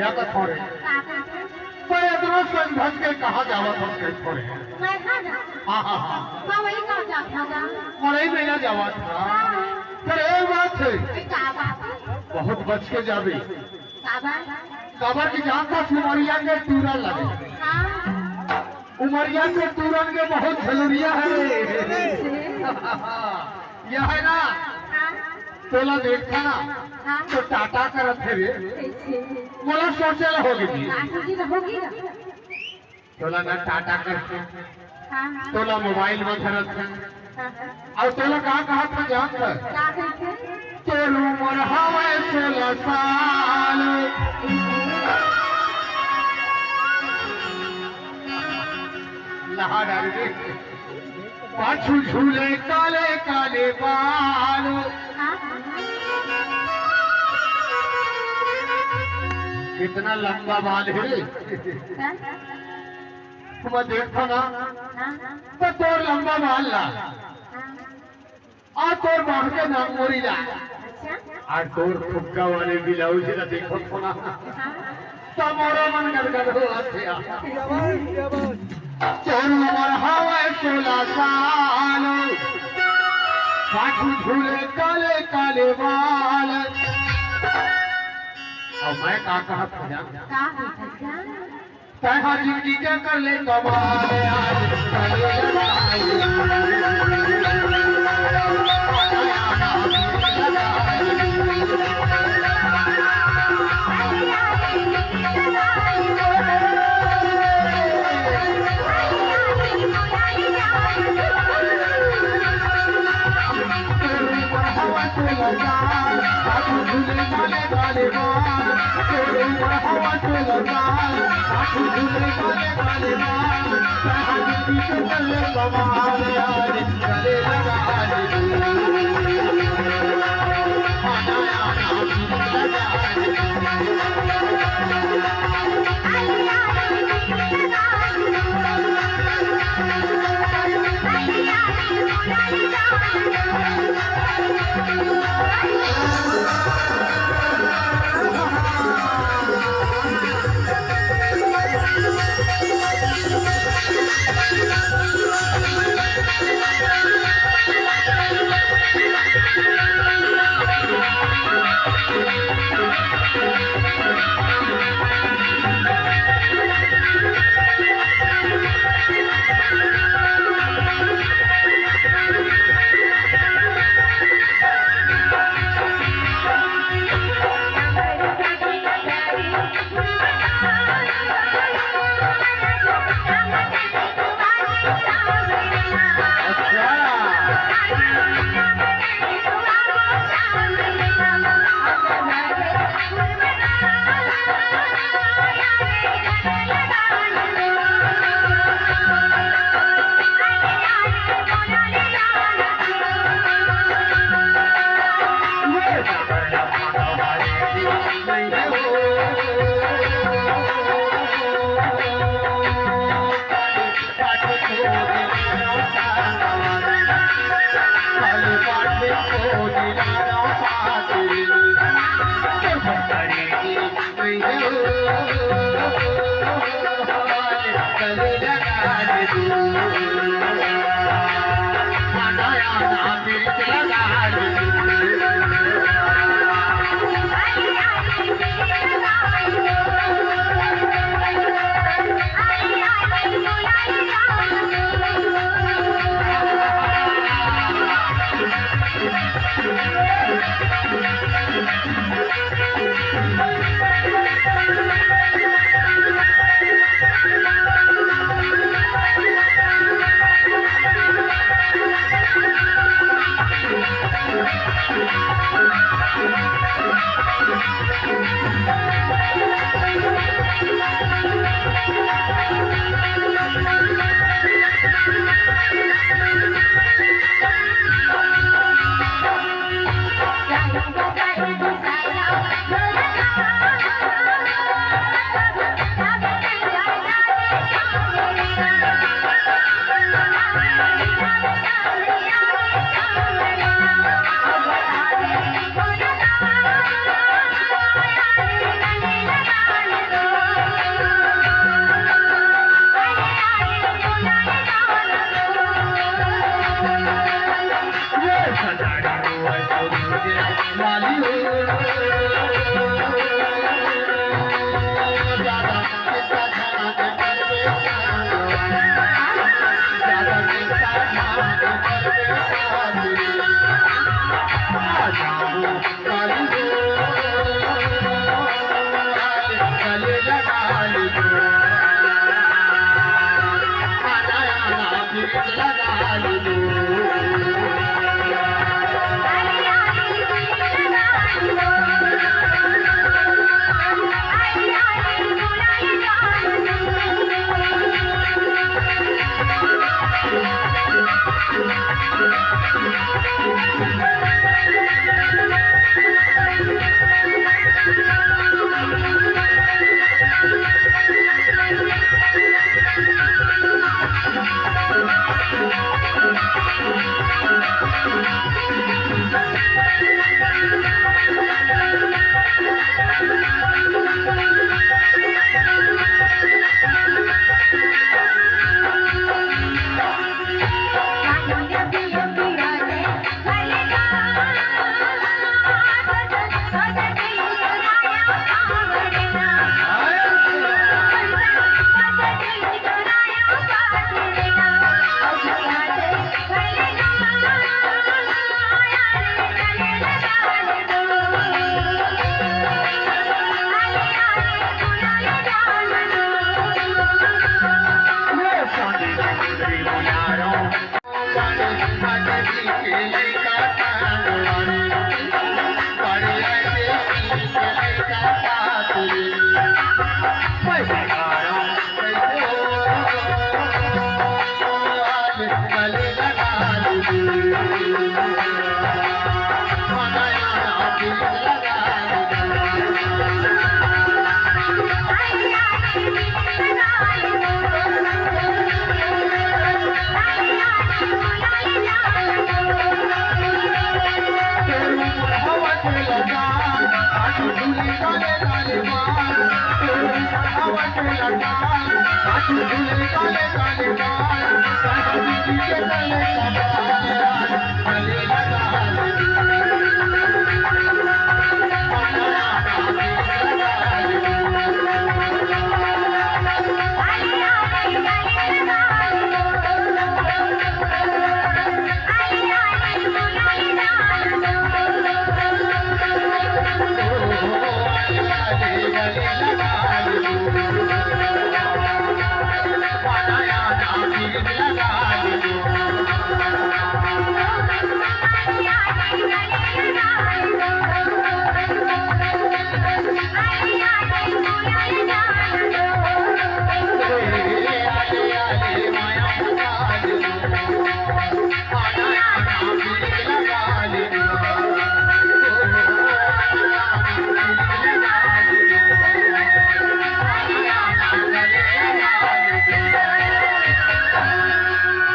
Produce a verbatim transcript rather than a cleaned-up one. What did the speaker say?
का थोरे। का, का, का? तो इतना संघर्ष के कहाँ जावत हम कहीं थोरे? मैं हाँ ना। हाँ, हाँ, हाँ। मैं वही कहाँ जात हूँ ना। मड़ई मेला जावत था। हाँ। पर एक बात है। ये का बात है? बहुत बच के जाबे। काबर? काबर की जानता उमरिया के टूरा लगे। हाँ। उमरिया के टूरन के बहुत झलुरिया है। ये है ना? हाँ। तोला देखा ना, हाँ। तो टाटा करत हे रे। मोला सोचे ला होगे जी। हाँ, जी, तो होगी ना। तोला ना टाटा करत हे, हाँ, हाँ। तोला मोबाइल में धरत हे। हाँ, हाँ। अउ तोला का कहत हे जानत हे? का कहत हे? तोर उमर हवय सोलह साल। लहा डाल दे। पाछू झूले काले काले बाल। कितना लंबा बाल हे। हाँ। तुम देखो ना, हाँ। तो तोर लंबा बाल ला। हाँ। अउ तोर बांह के नाम मोरी ला। अच्छा। अउ तोर फुग्गा वाले ब्लाउज ला देखो तो ना। हाँ। त मोरो मन गदगद होवत हे। तोर उमर हवय सोलह साल, पाछू झूले काले काले बाल। अउ मैं का कहत हँव? का कहत हस? तैं हा जिंदगी के कर ले कमाल, आज कर ले लड़ाई।